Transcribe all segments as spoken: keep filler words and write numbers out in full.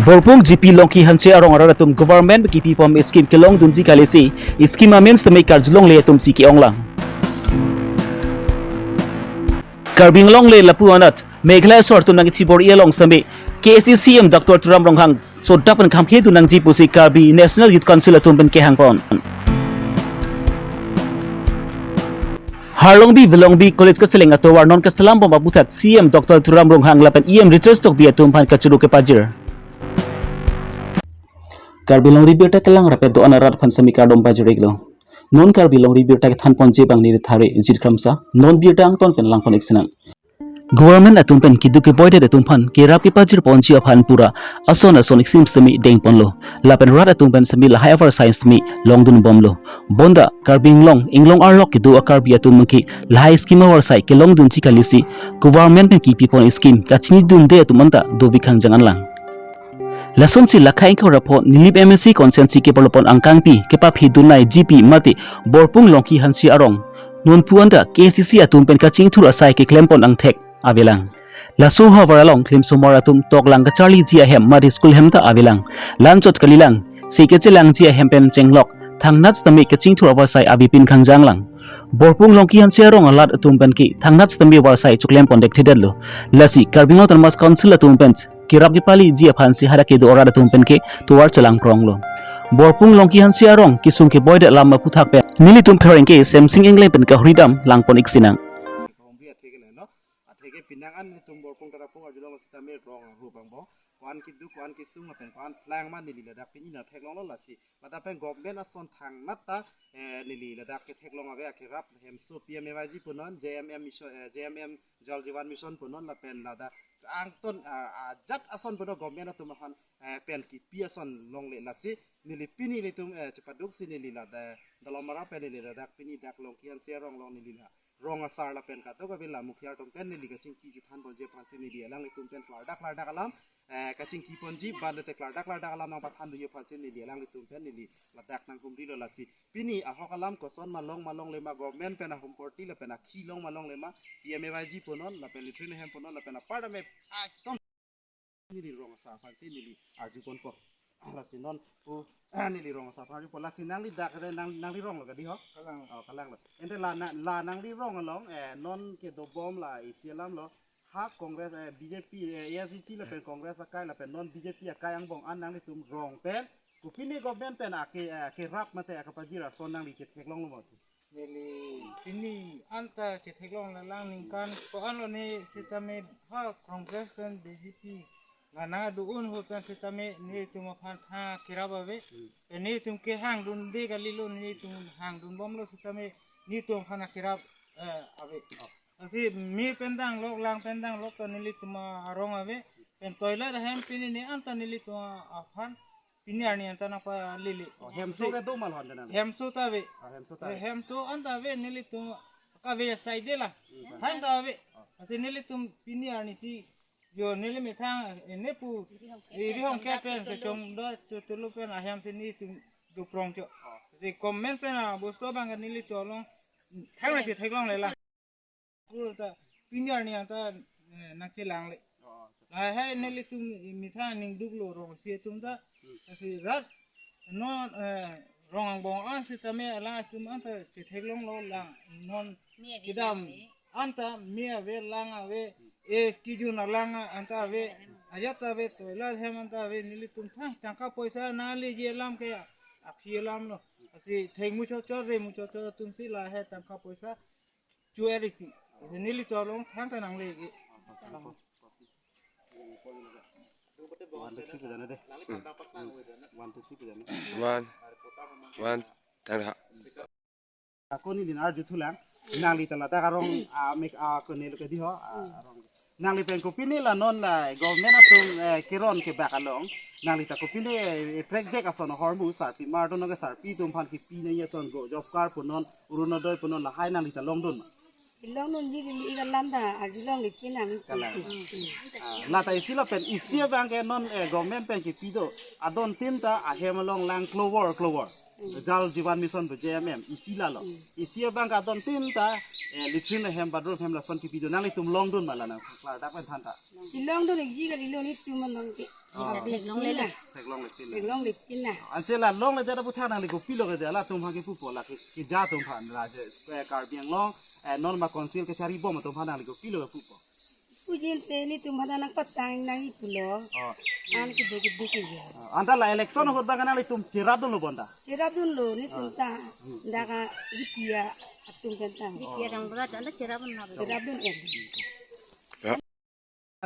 Borpung G P Longki Hanse arong arat atum government kipi pon scheme kelongdunji kali si scheme amen sitame karjulongle atum si ke-onglang. Karbi Anglong le lapu anat Meghalaya asor atum nangkethibor-i along sitame K S A C C E M Doctor Tuliram Ronghang sodak pen kham khedun nangji pusi Karbi National Youth Council atum pen kehang pon. Harlongbi Velongbi College kacheleng atovar non kaselam bom aputhak C E M Doctor Tuliram Ronghang lapen E M Richard Tokbi atum aphan kachoro kepajir. Karbi Longri Birta kelang rapet do-an arat aphan sitame kardom pajir-iklo. Non Karbi Longri Birta kethan ponji abang neli Thare Jit Kramsa, non birta angton pen lang pon-ik sinang. Government atum pen keduk keboidet atum aphan kerap kepajir ponji aphan pura ason ason scheme sitame deng ponlo. Lapen rat atum pen sitame lahai avarsai sitame longdun bomlo. Bonta Karbi Anglong, Anglong arlo kedo a-Karbi atum abangke lahai scheme avarsai kelongdunji kali si government pen kipi pon scheme kachinidunde atum anta dovik khangjang anlang. Lasonsi lakhai ingkoi ra pho Nilip M A C constituency keparlo pon angkangpi kepaphidun nai G P mate Borpung Longki Hanse arong non pu anta K S A C C atum pen kachingthur asai keklem pon angthek avelang. Laso ahavar along klimsomar atum toklang kacharliji ahem mate school hem ta avelang. Lanchot kalilang, si kechelangji ahem pen chenglok thangnat sitame kachingthur avarsai avepin khangjang lang. Borpung Longki Hanse arong alat atum penke thangnat sitame avarsai choklem pon dekthedetlo. Lasi Karbi Anglong Autonomous Council atum pen kerap kepaliji aphansi hadak kedo arat atum penke tovar chelang pronglo. Borpung Longki Hanse arong kesung keboidet alam aputhak pen nelitum pherangke Semsing Engleng pen kahridam lang pon-ik sinang. Kahumri athe ke leno, athe ke penang an nelitum Borpung Tarapung arjulong sitame rong rup angbong. Ko-an keduk, ko-an kesung lapen ko-an plang ma neli ladak pini nangtheklonglo lasi. Ladak pen government ason thangnat ta, eh, neli ladak ketheklong ave akerap hemso P M A Y G punon, J M M mission, eh, J M M Jal Jeevan Mission punon lapen ladak angton, ah, ajat ason punon government atum aphan, eh, pen kipi ason longle lasi neli pini nelitum, eh, chepaduksi neli ladak Dolamara pen neli ladak pini dak Longki Hanse arong along neli la rong asar lapen kadokave la mukhiar atum pen neli kachingki chethan ponji aphansi neli alanglitum pen klardak klardak alam, eh, kachingki ponji, ban lote klardak klardak alam nangpathandunji aphansi neli alanglitum pen neli ladak nanghumrilo lasi. Pini ahok alam koson ma long ma longle ma government pen ahum korti lapen akhi long ma longle ma P M A Y G punon lapen latrine hem punon lapen apart ame ekdom neli rong asar aphansi neli arju ponpo. Lasi non pu neli rong asar aphan arju pon lasi nangli dak re nang, nangli ronglo kadi ho? Kalang. Oh, kalanglo. Ante la na, la nangli rong along, eh, non kedobom la isi alamlo. Ha Congress, eh, B J P, eh, A I C C lapen Congress akai lapen non B J P akai angbong an nanglitum rong pen kopine government pen ake, eh, kerap mate akepajir ason nangli ketheklonglo mati. Neli pini anta ketheklong lelang ningkan ko-anlo ne sitame ha Congress pen B J P la nangdo-un ahut pen sitame nelitum aphan tha kerap ave. Hmm. Pen nelitum kehangdunde kalilo, nelitum hangdun bomlo sitame nelitum aphan kerap, eh, ave. Oh. Lasi me pen danglok, lang pen danglok ta nelitum arong ave. Pen toilet ahem pini ne anta nelitum aphan pini arni anta nangpalele. Oh, hemso ke do ma lon denang? Hemso ta ave. Oh, hemso ta ave. Eh, hemso anta ave nelitum kave asai de la. Hmm. Than ta ave. Oh. Lasi nelitum pini arni si jo neli methang, eh, ne pu, eh, rihong ke pen kechong do tu tulu pen ahem si nelitum doprong cho. Oh. Si comment pen abosto abang nelitum along thangnat si theklong lela. Kul ta pini arni anta, eh, nangchelangle. Oh. Lahai nelitum methang ningduklo rong si atum ta. Hmm. Lasi rat non, eh, rong angbong an sitame alang atum anta chetheklonglo lang non kedam anta me ave lang ave, eh, kijun alang anta ave, ajat ave, toilet hem anta ave, nelitum thang tangka poisa nangleji alam ke aphi alamlo. Lasi thengmuchot chot remuchot chot atum si lahai tangka poisa chu-er-ik si. Lasi nelitum along thangta nangle-ik. One, two, three pu jana de. One, two, three pu jana. One. One. Thang tha. Ako neli arju thulang. Nangli ta ladak arong, ah, mek, ah, ako neli kadi ho, ah, arong. Nangli pen kopine la non la government atum, eh, keron kebak along. Nangli ta kopine, eh, prekjak ason ahormu sarpi mardon ke sarpi atum aphan kipi nangji ason go job card punon, Orunodoi punon lahai nangli ta longdun ma? Longdunji, neli ira lam ta arjulongle pinang. Kalang. Hmm. Ah, lata isi lapen isi abang ke non, eh, government pen kipi do. Adon tim ta ahem along lang klovor, klovor. Hmm. Jal Jeevan Mission pu J M M, isi lalo. Hmm. Isi abang ke adon tim ta Eh, latrine hem, bathroom hem lason kipi do, nanglitum longdun ma la nang klardak pen than ta? Longdun ikji kalilo, netum along ke. Oh. Theklongle. Theklongle pin. Theklongle pin na. Ansi la longledet aphuthak nangli kopilo keja latum aphan kipupo, la ke, keja atum aphan, la je, eh, Karbi Anglong, eh, non ma council kachari bom atum aphan nangli kopilo kipupo? Pujinte netum aphan nangpatang nangji pulo. Oh. An kedo kedo keja. Oh, anta la election ahut abang nanglitum cherapdunlo bonta? Cherapdunlo netum ta. Hmm. Dak a-G P A atum pen ta. G P A gaonbura ta anta cherapdun na. Cherapdun en.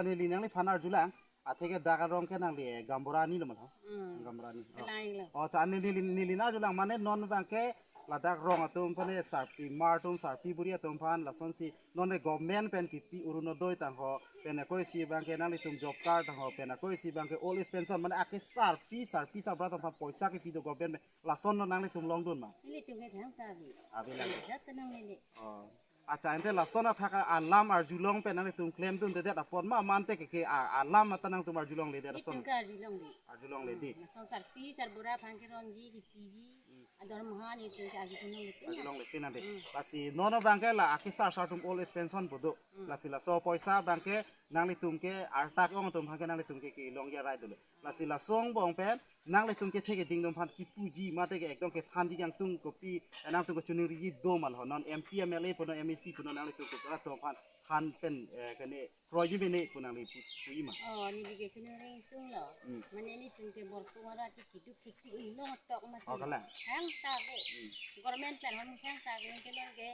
Neli nangliphan arjulang, atheke dak arong ke nangli, eh, gaonbura arni lo ma lo? Hmm. Gaonbura arni. Oh. Kelang lo. Oh, cha neli, neli, neli nangarjulang, mane non abang ke ladak rong atum aphan, eh, sarpi mar atum, sarpi buri atum aphan, lasonsi non re government pen kipi Orunodoi tangho, pen akoisi abang ke nanglitum job card tangho, pen akoisi abang ke old age pension, mane ake sarpi, sarpi sarbura atum aphan poisa kipi do government pen, lason non nanglitum longdun ma? Nelitum ke thang ta ave. Ave lang. Jat tenang neli. Oh. Acha, ante lason athak alam arjulong pen nanglitum klemdundedet apot ma, mante ke, ke a-, alam anta nangtum arjulongledet lason? Netum ke arjulongle. Arjulongle dei. Hmm, lason sarpi sarbura aphan kerongji, kipiji. Hmm. Adormaha netum ke arjulongle pin na. Arjulongle pin na dei. Hmm. Lasi non abang ke la ake sar sar atum old age pension pu do. Hmm. Lasi laso poisa abang ke nanglitum ke arta ke-ong atum aphan ke nanglitum ke kelongji arai dolo. Lasi laso angbong pen nanglitum kethek keding atum aphan kipuji mate ke ekdom kethanji kangtung kopi, eh, nangtum kachiningri do ma lo, non M P M L A punon, M A C punon, nanglitum ke latum aphan than pen, eh, kene kroiji mene pu nangli pu, puji ma? Oh, neli ke chiningri tunglo. Hmm. Mane netum ke borpung arat ke kiduk thik thik inglong tok mati. Oh, kalang. Hang ta ke. Hmm. Government pen hon hang ta ke, ke nang ke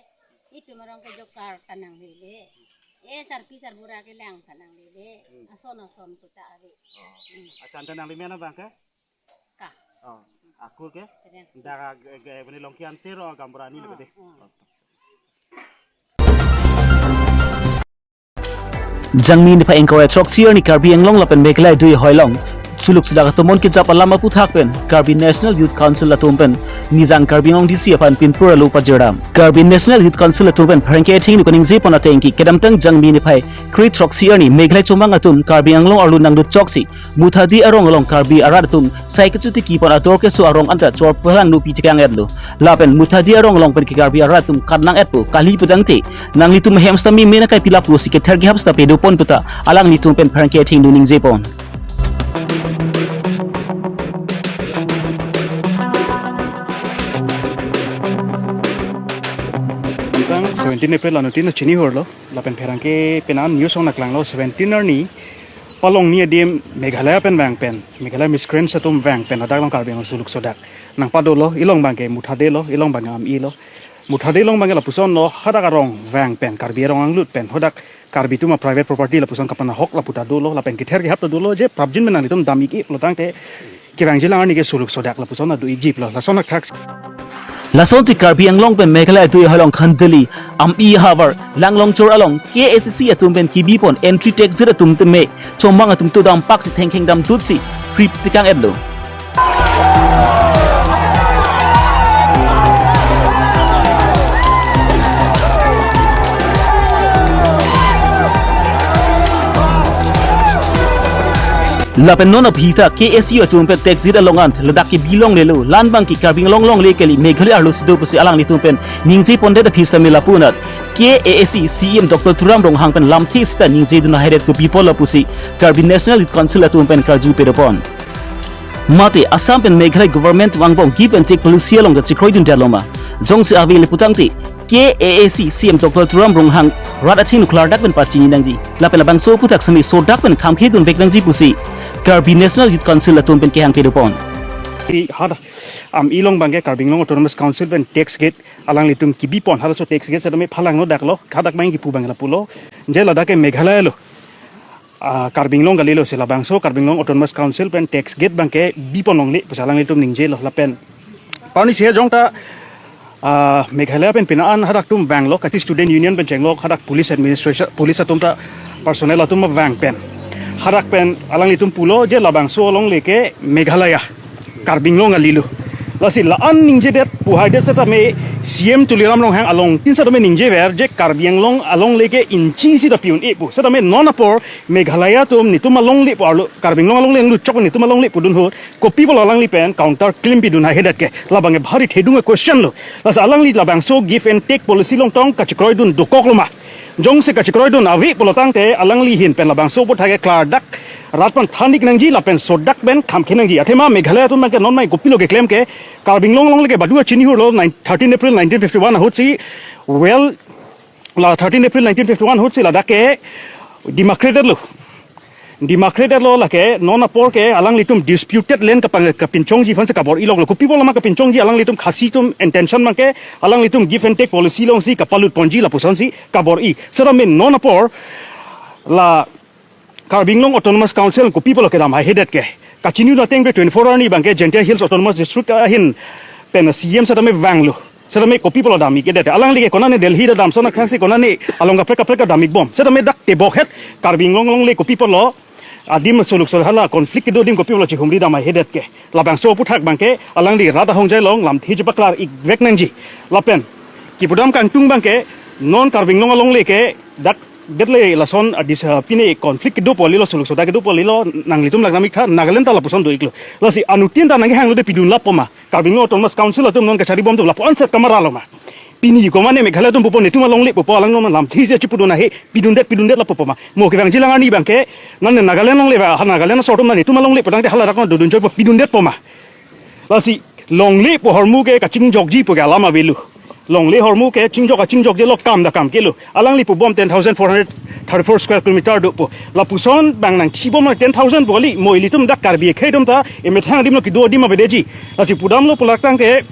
netum arong ke job card ta nanglele. Eh, sarpi sarbura kelang ta nanglele. Hmm. Ason ason puta ave. Oh. Hmm. Acha, ante nangli men abang ke? Ka. Oh. Akur ke? Terang. Dak ke, ke, mane Longki Ansir, oh, gaonbura arni lo ke dei. Oh, oh. Jangmi niphai ingkoi ra throksi arni Karbi Anglong lapen Meghalaya adui ahoi along suluk sudak atomon kejap alam aphuthak pen Karbi National Youth Council atum pen Nijang Karbi Anglong D C aphan pinpur alo pajirda. Karbi National Youth Council atum pen pherangke athengno kaningje pon ateng ke kedamtang Jangmi niphai kre throksi arni Meghalaya chomang atum Karbi Anglong arlo nanglut choksi Muthadi arong along Karbi arat atum sai kachotiki pon ador keso arong anta chor phelang nu pi tekang etlo. Lapen Muthadi arong along pen ke Karbi arat atum kat nang etpo kali putangte, nanglitum ahem sitame men akai pi lapusi kether kehap sita pado pon puta alanglitum pen pherangke athengno ningje pon. Tang seventeen April anuttin chini horlo, lapen pherangke penan news ong naklanglo seventeen arni palongni adim Meghalaya pen vang pen, Meghalaya miscreants atum vang pen, hadak along Karbi Anglong suluk sodak nangpadolo, ilong abang ke Muthade lo, ilong abang ke Am-i lo. Muthade along abang ke lapuson lo, hadak arong vang pen, Karbi arong anglut pen, hadak Karbi atum a-private property lapuson kapanahok lapu ta dolo, lapen kether kehap ta dolo, je prapjin pen nanglitum dam ik-i pulo tangte, kevangji lang arni ke suluk sodak lapuson adu ikji pulo, lason athak. Lasonsi Karbi Anglong pen Meghalaya adui ahoi along Khanduli, Am-i havar, Langlongchor along, K A A C C atum pen kibi pon entry tax gate atum teme, chomang atum to dampak si thengkheng damdut si, prip tekang etlo. Lapen non aphi ta K S U atum pen tax gate along ant ladak kebi longlelo, la abang ke Karbi Anglong longle kali, Meghalaya arlo si do pusi alanglitum pen ningje pondet aphi sitame lapu anat K A A C C E M Doctor Tuliram Ronghang pen lamthe sita ningje dun haidet kopi pulo pusi Karbi National Youth Council atum pen karju pado pon. Mate Assam pen Meghalaya government atum angbong give and take policy along ta chekroidundetlo ma? Jongsi ave le putangte, K A A C C E M Doctor Tuliram Ronghang rat athengno klardak pen pachini nangji. Lapen labangso aphuthak sitame sodak pen khamkhedun vek nangji pusi Karbi National Youth Council atum pen kehang pado pon. I hada Am-i along abang ke Karbi Anglong Autonomous Council pen tax gate alanglitum kibi pon, halaso tax gate sitame phalangno daklo, hadak abang kipu abang lapulo. Je ladak ke Meghalaya lo. Ah, Karbi Anglong kalilo si labangso Karbi Anglong Autonomous Council pen tax gate abang kebi pon longle pusi alanglitum ningjelo lapen. Parni si jong ta, ah, Meghalaya pen pini an hadak atum vanglo, kati student union pen chenglo, hadak police administration, police atum ta personnel atum vang pen. Hadak pen alanglitum pulo je labangso alongle ke Meghalaya, Karbi Anglong kalilo. Lasi la-an ningjedet pu haidet setame C M Tuliram Ronghang along tin setame ningjever je Karbi Anglong alongle ke inchi isi ta pi-un-e pu. Setame non apor Meghalaya atum netum alongle pu arlo, Karbi Anglong alongle angluchok netum alongle pudun ahut kopi pulo alangli pen counter claim pidun haihedet ke? Labang ke bhari thedung a-question lo. Lasi alangli labangso give and take policy along tong kachekroidun dokok lo ma? Jongsi kachekroidun ave pulo tangte alangli ahin pen labangso aphuthak ke klardak rat aphan than-ik nangji lapen sodak pen kham khe nangji. Athema Meghalaya atum abang ke non mai kopilo keklem ke, Karbi Anglong alongle ke badu chini hurlo nine, thirteen April nineteen fifty-one ahutsi, well, la thirteen April nineteen fifty-one ahutsi ladak ke demarcated lo. Demarcated lo, lake non apor ke alanglitum disputed land kapang, kapinchongji aphansi kabor-i lok lo. Kopi pulo ma kapinchongji, alanglitum Khasi atum intention abang ke alanglitum give and take policy alongsi kapalut ponji lapusonsi kabor-i. Setame non apor la Karbi Anglong Autonomous Council kopi pulo kedam haihedet ke? Kachini ateng ke twenty-four arni abang ke Jaintia Hills Autonomous District ahin pen C M setame vanglo. Setame kopi pulo dam-ik-edet? Alangli ke konane Delhi ta damson akhangsi konane along kaprek kaprek ta dam-ik bom. Setame dak tebokhet Karbi Anglong alongle kopi pulo adim soluk so hala conflict kedo adim kopi pulo chihumri dam haihedet ke? Labangso aphuthak abang ke alangli rat ahongjai along lamthe chepaklar-ik vek nangji. Lapen kipudam kangtung abang ke non Karbi Anglong alongle ke dak det le lason adis, ah, pine conflict kedo pu kalilo, soluk so dak kedo pu kalilo, nanglitum lak dam-ik tha, Nagaland ta lapuson do-iklo. Lasi anuttin ta nangkehang lote pidun lap po ma? Karbi Anglong Autonomous Council atum non kachari bom atum lapu-an set kamara lo ma? Pini komane Meghalaya atum pupo, netum alongle pupo, alang non lamthe isi chipudun ahe, pidundet pidundet lapu po ma? Mo kevangji alang arni abang ke, non Nagaland alongle ba, ha Nagaland asor atum non netum alongle pu tangte hala dak non dodun choi po, pidundet po ma? Lasi longle pu ahormu ke kachingjokji pu ke alam avelo. Longle ahormu ke chingjok kachingjokje lo, kam ta kam kelo. Alangli pu bom ten thousand four hundred thirty-four square kilometer do pu. Lapuson abang nangthi bom ten thousand pu kali, mo ilitum dak Karbi akhei atum ta emethang adim lo kedo adim avedeji. Lasi pudamlo pu lak tangte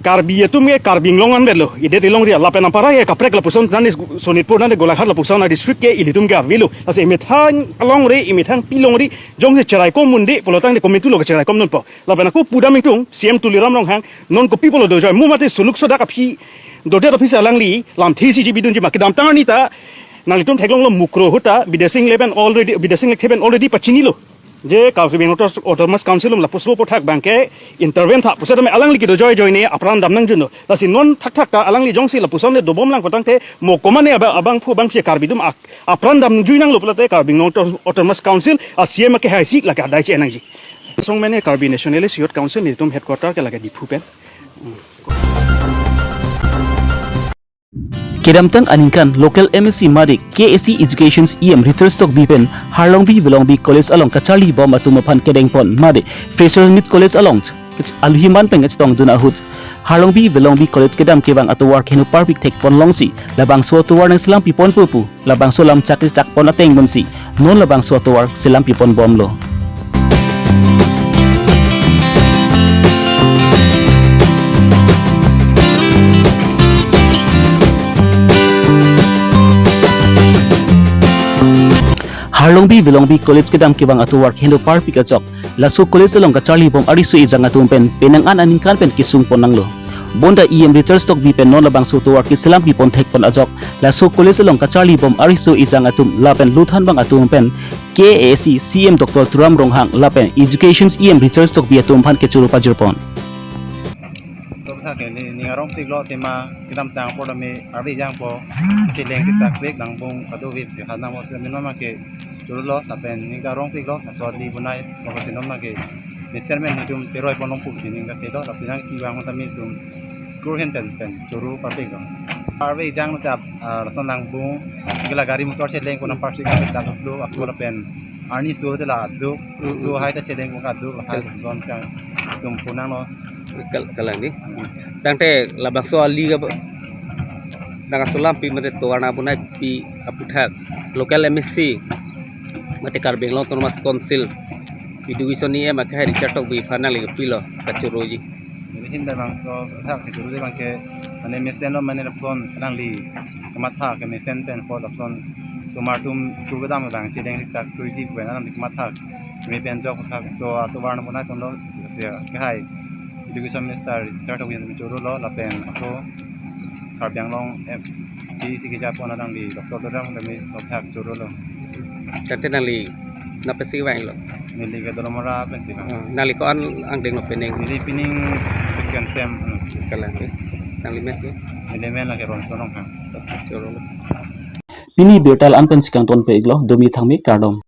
Karbi atum ke Karbi Anglong anvet lo, idet ilongri, lapen apara ke kaprek lapuson, nane Sonitpur, nane Golaghat lapuson a-district ke ilitum ke avelo. Lasi emethang alongri, emethang pi longri, jongsi cheraikom un-e pulo tangte komantu lo kacheraikom non po? Lapen ako pudam ingtung, C M Tuliram Ronghang non kopi pulo dojoi? Mo mate soluk so dak aphi dodet aphisi alangli lamthe isi chibidunji ma? Kedamtang arni ta nanglitum theklonglo, Mukroh ahut ta Bidya Sing Lekthep pen already, Bidya Sing Lekthep pen already pachinilo je Karbi Anglong Autonomous Council atum lapuson aphuthak abang ke intervene tha pu setame alangli kedo joi ajoine apran dam nangjuno. Lasi non thakthak ta alangli jongsi lapuson le dobom lang pu tangte mo komane aba-, abangphu abangphi Karbi atum ak-, apran damjui nanglo pulote Karbi Anglong Auto-, Autonomous Council a-C M ke haisi lake adai che nangji. Song mene Karbi Nationalist Youth Council netum headquarter ke lake Diphu pen. Kedamtang aningkan local M A C mate K A A C Education E M Ritesh Tokbi pen Harlongbi Velongbi College along kacharli bom atum aphan kedengpon mate Fresher Meet College along aluhiman pen kachetongdun ahut, Harlongbi Velongbi College kedam kevang atovar keheno parpik thekpon longsi labangso atovar nangselam pipon po pu labangso lam chakri chakpon ateng bonsi non labangso atovar selam pipon bomlo. Harlongbi Velongbi College kedam kevang atovar keheno parpik ajok laso college along kacharli bom ariso ejang atum pen penang an aningkan pen kesung pon nanglo. Bonta E M Ritesh Tokbi pen non labangso atovar keselam pipon thekpon ajok laso college along kacharli bom ariso ejang atum lapen lothan bang atum pen K A A C C M Doctor Tuliram Ronghang lapen Education E M Ritesh Tokbi atum aphan kechoro pajirpon. Tobtha ke ni, ning arong tik lo tema kedamtang apor tame arve jang po cheleng tik tak vek nang bung kado vek si hanang mo se minon ma ke choro lo, lapen ning arong tik lo, asor li bunai mo si non ma ke mesen men netum teroi pon nong pu si ning kate lo, lapen nang kevang tame netum school hen pen pen choro parpik lo. Arve jang ta, ah, lason nang bung kela gari motor cheleng ko nang parpik lo, ta lo, ako lapen arni so te la duk, Mm, mm. Duk hai ta cheleng ko ka duk, hai Kal- zon ka tum punang lo. Kal-, kalang ni. Tangte labangso ali ka ba-, nang asolam pi mate tovar nang bunai pi aphuthak local M A C mate Karbi Anglong Autonomous Council Education E M akhai Richard Tokbi aphan nangli kopilo kachoroji? Jadi hin labangso thak kachoroji abang ke mane mesen lo, mane lapuson nangli kamatha ke mesen pen po lapuson osomar atum school kedam abang cheleng riksak tuiji pen nangli kamatha me pen jok thak so atovar nang bunai pon lo, se ke hai Education Minister Richard Tokbi choro lo lapen ako Karbi Anglong M P C keja pon nangli Doctor Tuliram kami sok thak choro lo. Tangte nangli nap isi vanglo? Neli ke Dolamara pensi bang. Oh, nangli ko-an angdeng lo pining? Neli pining second sem. Hmm. Kalang ke. Nangli men ke? Neli men lake Ronson Ronghang. Choro. Pini birta la-an pensi kangton pe iklo, dumi thangmi kardom.